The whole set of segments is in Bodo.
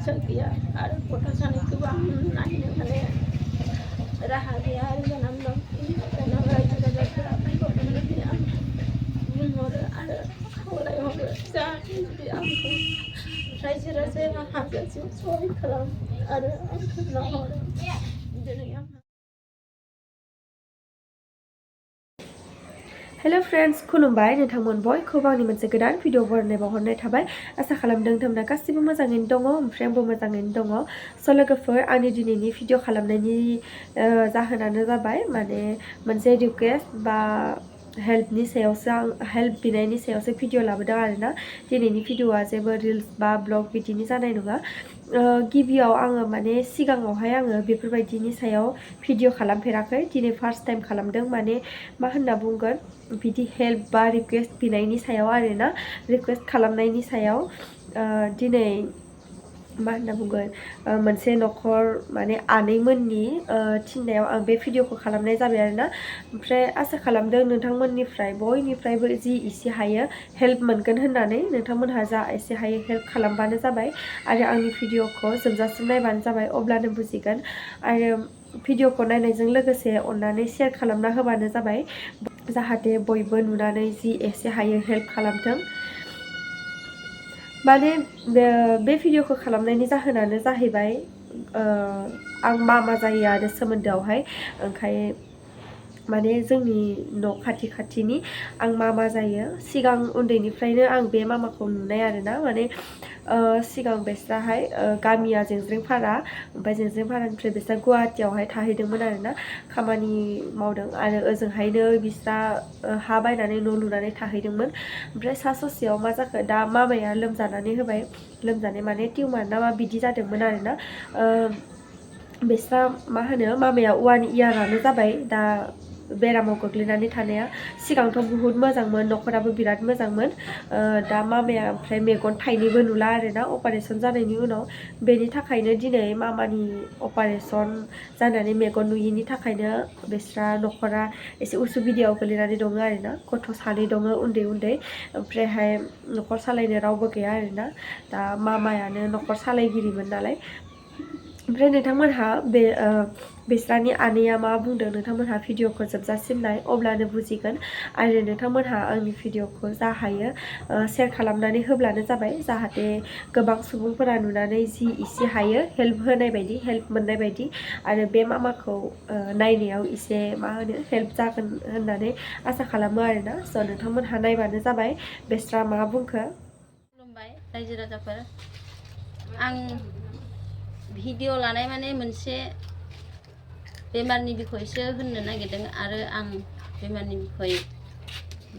फैसा गैया आरो गथ' सानैखौबो आं नायनो माने राहा गैया आरो जानानै दं बेनि थाखायनो आं रायजो राजाफोरा बेफोरबायदि आं बुंहरो आरो खावलायहरो जाहाथे जुदि आंखौ रायजो राजाया हाजासे सहाय खालाम आरो आंखौ नाहरो दिनै आं हेलो फ्रेंड्स खुलुमबाय नोंथांमोन बयखौबो आंनि मोनसे गोदान भिडिअ बरायनाय बावहरनाय थाबाय आसा खालामदों नोंथांमोना गासिबो मोजाङैनो दङ ओमफ्राय आंबो मोजाङैनो दङ स' लोगोफोर आंनि दिनैनि भिडिअ खालामनायनि जाहोनानो जाबाय माने मोनसे रिक्वेस्ट बा हेल्पनि सायावसो आं हेल्प बिनायनि सायावसो भिडिअ लाबोदों आरोना दिनैनि भिडिअआ जेबो रिल्स बा ब्लग बिदिनि जानाय नङा गिबियाव आङो माने सिगाङावहाय आङो बेफोरबायदिनि सायाव भिडिअ खालामफेराखै दिनै फार्स्ट टाइम खालामदों माने मा होनना बुंगोन बिदि हेल्प बा रिक्वेस्ट बिनायनि सायाव आरोना रिक्वेस्ट खालामनायनि सायाव दिनै मा होनना बुंगोन मोनसे न'खर माने आनैमोननि थिननायाव आं बे भिडिअखौ खालामनाय जाबाय आरोना ओमफ्राय आसा खालामदों नोंथांमोननिफ्राय बयनिफ्रायबो जि एसे हायो हेल्प मोनगोन होननानै नोंथांमोनहा जा एसे हायो हेल्प खालामबानो जाबाय आरो आंनि भिडिअखौ जोबजासिम नायबानो जाबाय अब्लानो बुजिगोन आरो भिडिअखौ नायनायजों लोगोसे अननानै शेयार खालामना होबानो जाबाय जाहाथे बयबो नुनानै जि एसे हायो हेल्प खालामथों माने बे भिडिअखौ खालामनायनि जाहोनानो जाहैबाय आं मामा जायो आरो सोमोन्दोआवहाय ओंखाय माने जोंनि न' खाथिनि आं मामा जायो सिगां उन्दैनिफ्रायनो आं बे मामाखौ नुनाय आरोना माने सिगां बेस्राहाय गामिया जेंज्रेंफारा ओमफ्राय जेंज्रेंफारानिफ्राय बेस्रा गुवाहाटियावहाय थाहैदोंमोन आरोना खामानि मावदों आरो ओजोंहायनो बिस्रा हा बायनानै न' लुनानै थाहैदोंमोन ओमफ्राय सा ससेयाव मा जाखो दा मामाया लोमजानानै होबाय लोमजानाय माने टिउमार ना मा बिदि जादोंमोन आरोना बेस्रा मा होनो मामाया 1 इयारानो जाबाय दा बेरामाव गोग्लैनानै थानाया सिगांथ' बुहुत मोजांमोन न'खराबो बिराद मोजांमोन दा मामाया ओमफ्राय मेगन थाइनैबो नुला आरोना अपारेसन जानायनि उनाव बेनि थाखायनो दिनै मामानि अपारेसन जानानै मेगन नुयिनि थाखायनो बेस्रा न'खरा एसे उसुबिदायाव गोलैनानै दङ आरोना गथ' सानै दङ उन्दै उन्दै ओमफ्रायहाय न'खर सालायनो रावबो गैया आरोना दा मामायानो न'खर सालायगिरिमोन नालाय ओमफ्राय नोंथांमोनहा बेस्रानि आनैया मा बुंदों नोंथांमोनहा भिडिअखौ जोबजासिम नाय अब्लानो बुजिगोन आरो नोंथांमोनहा आंनि भिडिअखौ जा हायो शेयार खालामनानै होब्लानो जाबाय जाहाथे गोबां सुबुंफोरा नुनानै जि एसे हायो हेल्प होनाय बायदि हेल्प मोननाय बायदि आरो बे मामाखौ नायनायाव एसे मा होनो हेल्प जागोन होननानै आसा खालामो आरोना स' नोंथांमोनहा नायबानो जाबाय बेस्रा मा बुंखो खुलुमबाय रायजो राजाफोर आं भिडिअ लानाय माने मोनसे बेमारनि बिखयसो होननो नागिरदों आरो आं बेमारनि बिखय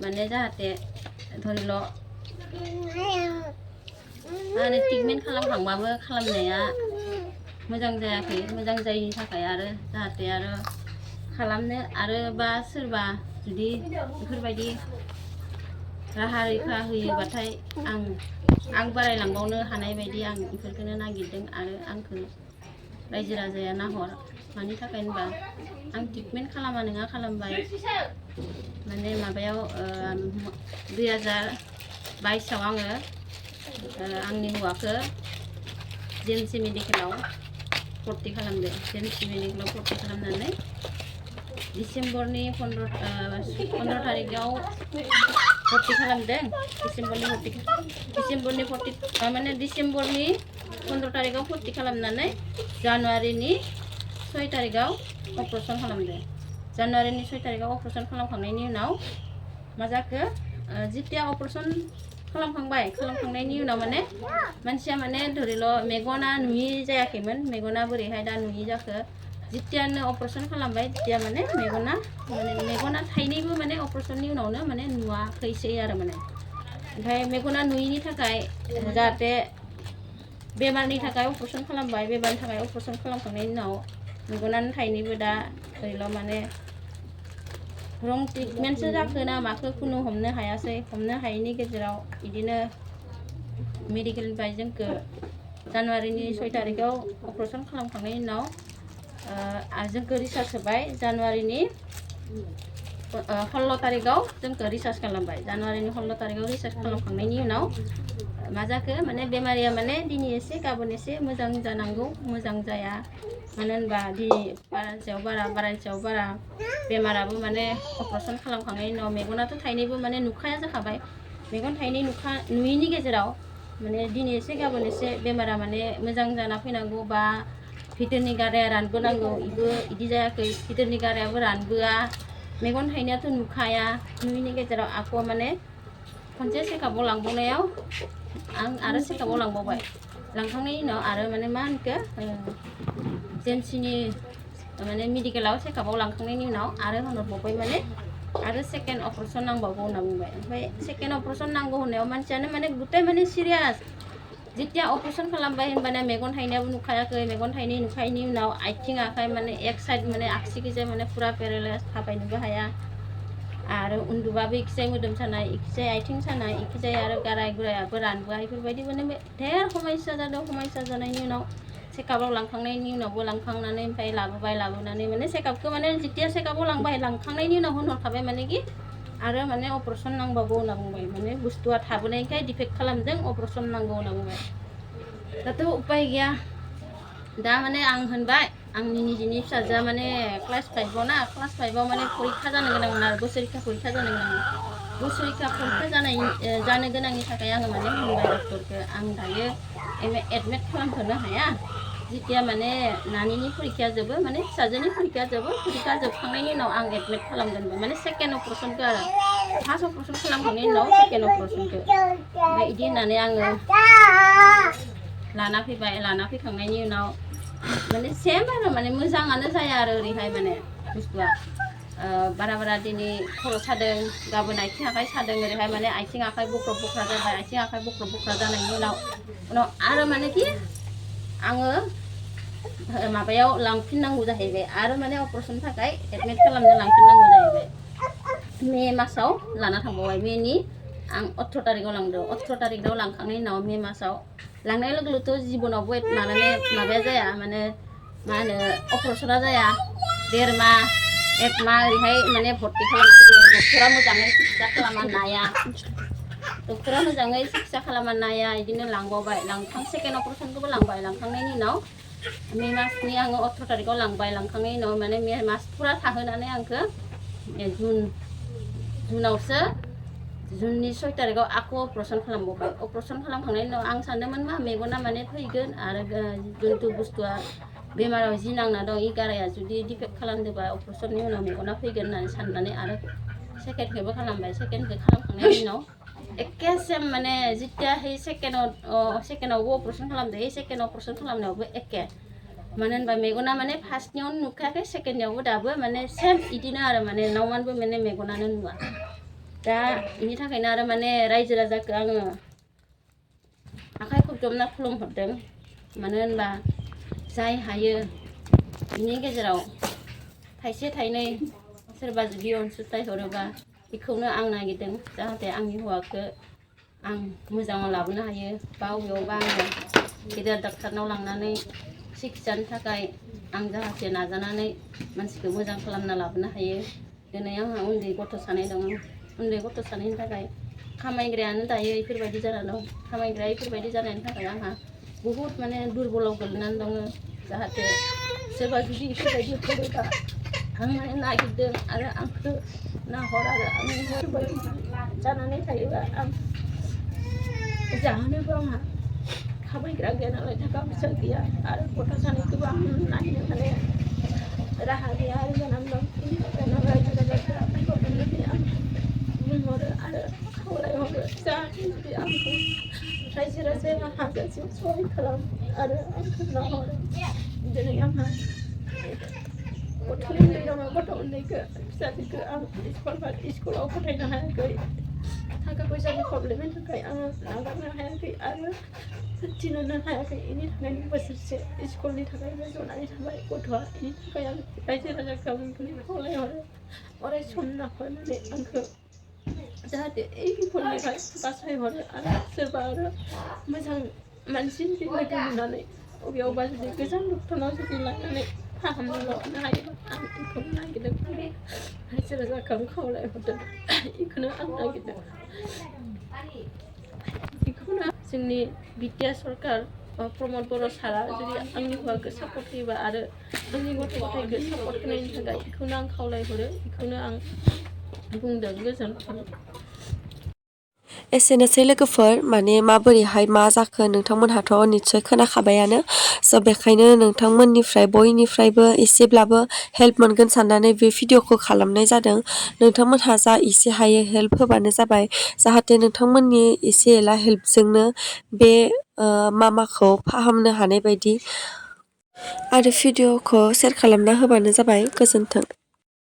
माने जाहाथे धरिल' माने ट्रिटमेन्ट खालामखांबाबो खालामनाया मोजां जायाखै मोजां जायिनि थाखाय आरो जाहाथे आरो खालामनो आरो बा सोरबा जुदि बेफोरबायदि राहा रैखा होयोबाथाय आं बारायलांबावनो हानाय बायदि आं बेफोरखौनो नागिरदों आरो आंखौ रायजो राजाया नाहर मानि थाखाय होनबा आं ट्रिटमेन्ट खालामा नङा खालामबाय माने माबायाव 2022 आङो आंनि हौवाखौ जेएमसि मेडिकेलाव भर्ति खालामदों जेएमसि मेडिकेलाव भर्ति खालामनानै डिसेम्बरनि 15 तारिखआव भर्ति खालामदों डिसेम्बरनि 15 तारिखआव भर्ति खालामनानै जानुवारिनि 6 तारिखआव अपारेसन खालामदों जानुवारिनि 6 तारिखआव अपारेसन खालामखांनायनि उनाव मा जाखो जितिया अपारेसन खालामखांनायनि उनाव माने मानसिया माने धरिल' मेगना नुयि जायाखैमोन मेगना बोरैहाय दा नुयि जाखो जितियानो अपारेसन खालामबाय तिया माने मेगना थाइनैबो माने अपारेसननि उनावनो माने नुवाखैसै आरो माने ओमफ्राय मेगना नुयिनि थाखाय जाहाथे बेमारनि थाखाय अपारेसन खालामबाय बेमारनि थाखाय अपारेसन खालामखांनायनि उनाव मेगनानो थाइनैबो दा धरिल' माने रं ट्रिटमेन्टसो जाखो ना माखो खुनु हमनो हायासै हमनो हायैनि गेजेराव बिदिनो मेडिकेलनिफ्राय जोंखौ जानुवारिनि 6 तारिखआव अपारेसन खालामखांनायनि उनाव जोंखौ रिसार्च होबाय जानुवारिनि 16 तारिखआव जोंखौ रिसार्च खालामबाय जानुवारिनि 16 तारिखआव रिसार्च खालामखांनायनि उनाव मा जाखो माने बेमारिया माने दिनै एसे गाबोन एसे मोजां जानांगौ मोजां जाया मानो होनबा दिनै बारानि सायाव बारा बेमाराबो माने अपारेसन खालामखांनायनि उनाव मेगनाथ' थाइनैबो माने नुखाया जाखाबाय मेगन थाइनै नुयैनि गेजेराव माने दिनै एसे गाबोन एसे बेमारा माने मोजां जाना फैनांगौ बा भितरनि गाराया रानबोनांगौ इदि जायाखै भितरनि गारायाबो रानबोआ मेगन थाइनैयाथ' नुखाया नुयैनि गेजेराव आखुआ माने खनसे चेकआपआव लांबावनायाव आं आरो चेकआपआव लांबावबाय लांखांनायनि उनाव आरो माने मा होनखो जेनसिनि माने मेडिकेलाव चेकआपआव लांखांनायनि उनाव आरो होनहरबावबाय माने आरो सेकेन्ड अपारेसन नांबावगौ होनना बुंबाय ओमफ्राय सेकेन्ड अपारेसन नांगौ होननायाव मानसियानो माने गुथाय माने सिरियास जेतिया अपारेसन खालामबाय होनबाना मेगन थाइनैयाबो नुखायाखै मेगन थाइनै नुखायैनि उनाव आथिं आखाइ माने एक साइड माने आगसिखिजाय माने फुरा पेरालाइज थाबायनोबो हाया आरो उन्दुबाबो इखिजाय मोदोम सानाय इखिजाय आथिं सानाय इखिजाय आरो गाराय गुरायाबो रानबोआ बेफोरबायदि माने धेर समस्या जादों समस्या जानायनि उनाव चेकआपआव लांखांनायनि उनावबो लांखांनानै ओमफ्राय लाबोनानै माने चेकआपखौ माने जेतिया चेकआपआव लांखांनायनि उनाव होनहरखाबाय माने कि आरो माने अपारेसन नांबावगौ होनना बुंबाय माने बुस्थुआ थाबोनायखाय डिफेक्ट खालामदों अपारेसन नांगौ होनना बुंबाय दाथ' उपाय गैया दा माने आं होनबाय आंनि निजिनि फिसाजोआ माने क्लास 5आव ना क्लास 5आव माने परिखा जानो गोनांमोन आरो बोसोरिखा परिखा जानो गोनांमोन बोसोरिखा परिखा जानो गोनांनि थाखाय आङो माने होनबाय डक्टरखौ आं दायो एडमिट खालामथ'नो हाया जेतिया माने नानिनि परिखाया जोबो माने फिसाजोनि परिखाया जोबो परिखा जोबखांनायनि उनाव आं एडमिट खालामगोन माने सेकेन्ड अपारेसनखौ आरो फार्स्ट अपारेसन खालामखांनायनि उनाव सेकेन्ड अपारेसनखौ ओमफ्राय बिदि होननानै आङो लाना फैबाय लाना फैखांनायनि उनाव माने सेम आरो माने मोजाङानो जाया आरो ओरैहाय माने बुस्थुआ बारा दिनै खर' सादों गाबोन आथिं आखाइ सादों ओरैहाय माने आथिं आखाइ बख्रब बख्रा जाबाय आथिं आखाइ बख्रब बख्रा जानायनि उनाव आरो माने कि आङो माबायाव लांफिननांगौ जाहैबाय आरो माने अपारेसननि थाखाय एडमिट खालामनो लांफिननांगौ जाहैबाय मे मासाव लाना थांबावबाय मेनि आं 18 तारिखआव लांदों 18 तारिखआव लांखांनायनि उनाव मे मासाव लांनाय लोगो लोगोथ' जिबनावबो माबाया जाया माने मा होनो अपारेसना जाया 1.5 माह 1 माह ओरैहाय माने भर्ति खालामनानै डक्टरा मोजाङै सिकित्सा खालामना नाया डक्टरा मोजाङै सिकित्सा खालामना नाया बिदिनो लांबावबाय सेकेन्ड अपारेसनखौबो लांबाय लांखांनायनि उनाव मे मासनि आङो 18 तारिखआव लांबाय लांखांनायनि उनाव माने मे मास फुरा थाहोनानै आंखौ जुननि 6 तारिखआव आखु अपारेसन खालामबावबाय अपारेसन खालामखांनायनि उनाव आं सानदोंमोन मा मेगना माने फैगोन आरो जिथु बुस्थुआ बेमाराव जि नांना दं इ गाराया जुदि डिफेक्ट खालामदोंबा अपारेसननि उनाव मेगना फैगोन होननानै साननानै आरो सेकेन्डखौबो खालामबाय सेकेन्डखौ खालामखांनायनि उनाव एके सेम माने जितियाहै सेकेन्डआवबो अपारेसन खालामदों सेकेन्ड अपारेसन खालामनायावबो एके मानो होनबा मेगना माने फार्स्टनियावनो नुखायाखै सेकेन्डनियावबो दाबो माने सेम बिदिनो आरो माने नावमानबो माने मेगनानो नुवा दा बेनि थाखायनो आरो माने रायजो राजाखौ आङो आखाइ खबजबना खुलुमहरदों मानो होनबा जाय हायो बिनि गेजेराव थाइसे थाइनै सोरबा जुदि अनसुंथाइ हरोबा बेखौनो आं नागिरदों जाहाथे आंनि हौवाखौ आं मोजाङाव लाबोनो हायो बा बबेयावबा आङो गेदेर डाक्टारनाव लांनानै सिकित्सानि थाखाय आं जाहाथे नाजानानै मानसिखौ मोजां खालामना लाबोनो हायो दिनै आंहा उन्दै गथ' सानै दङ उन्दै गथ' सानैनि थाखाय खामायग्रायानो दायो बेफोरबायदि जाना दं खामायग्राया बेफोरबायदि जानायनि थाखाय आंहा बुहुत माने दुरबलाव गोलैनानै दङ जाहाथे सोरबा जुदि बेफोरबायदि हरोबा आं माने नागिरदों आरो आंखौ नाहर आरो आंनि बेफोरबायदि जानानै थायोबा आं जाहोनोबो आंहा खामायग्रा गैया नालाय थाखा फैसा गैया आरो गथ' सानैखौबो आं नायनो माने राहा गैया आरो जानानै दं बेनि थाखायनो रायजो राजाफोरा आंखौ अननानै आं बुंहरो आरो खावलायहरो जाहाथे जुदि आंखौ रायजो राजाया हाजासिम सहाय खालाम आरो आंखौ नाहरो दिनै आंहा गथ' उन्दै दङ गथ' उन्दैखौ फिसाजोखौ आं स्कुलाव फथायनो हायाखै थाखा फैसानि प्रब्लेमनि थाखाय आङो नागारनो हायाखै आरो थिनहरनो हायाखै बेनि थाखायनो बोसोरसे स्कुलनि थाखायबो जनानै थाबाय गथ'आ बेनि थाखाय आं रायजो राजाखौ खावलायहरो अराय सम नाहरनानै आंखौ जाहाथे এই बिफदनिफ्राय बासायहरो आरो सोरबा आरो मोजां मानसि जुदि लोगो मोननानै बबेयावबा जुदि गोजान डक्टरनाव जुदि लांनानै फाहामनोल' हायो आं बेखौनो नागिरदों रायजो राजाखौ आं खावलायहरदों बेखौनो आं नागिरदों बेखौनो जोंनि बिटिआर सरकार प्रमद बर' सारा जुदि आंनि हौवाखौ सापर्ट होयोबा आरो आंनि गथ' गथायखौ सापर्ट होनायनि थाखाय बेखौनो आं खावलायहरो बेखौनो आं बुंदों गोजोन्थों। एसेनोसै लोगोफोर माने माबोरैहाय मा जाखो नोंथांमोनहाथ' निस्सय खोनाखाबायानो स' बेखायनो नोंथांमोननिफ्राय बयनिफ्रायबो एसेब्लाबो हेल्प मोनगोन साननानै बे भिडिअखौ खालामनाय जादों। नोंथांमोनहा जा एसे हायो हेल्प होबानो जाबाय जाहाथे नोंथांमोननि एसे एला हेल्पजोंनो बे मामाखौ फाहामनो हानाय बायदि आरो भिडिअखौ शेयार खालामना होबानो जाबाय। गोजोन्थों।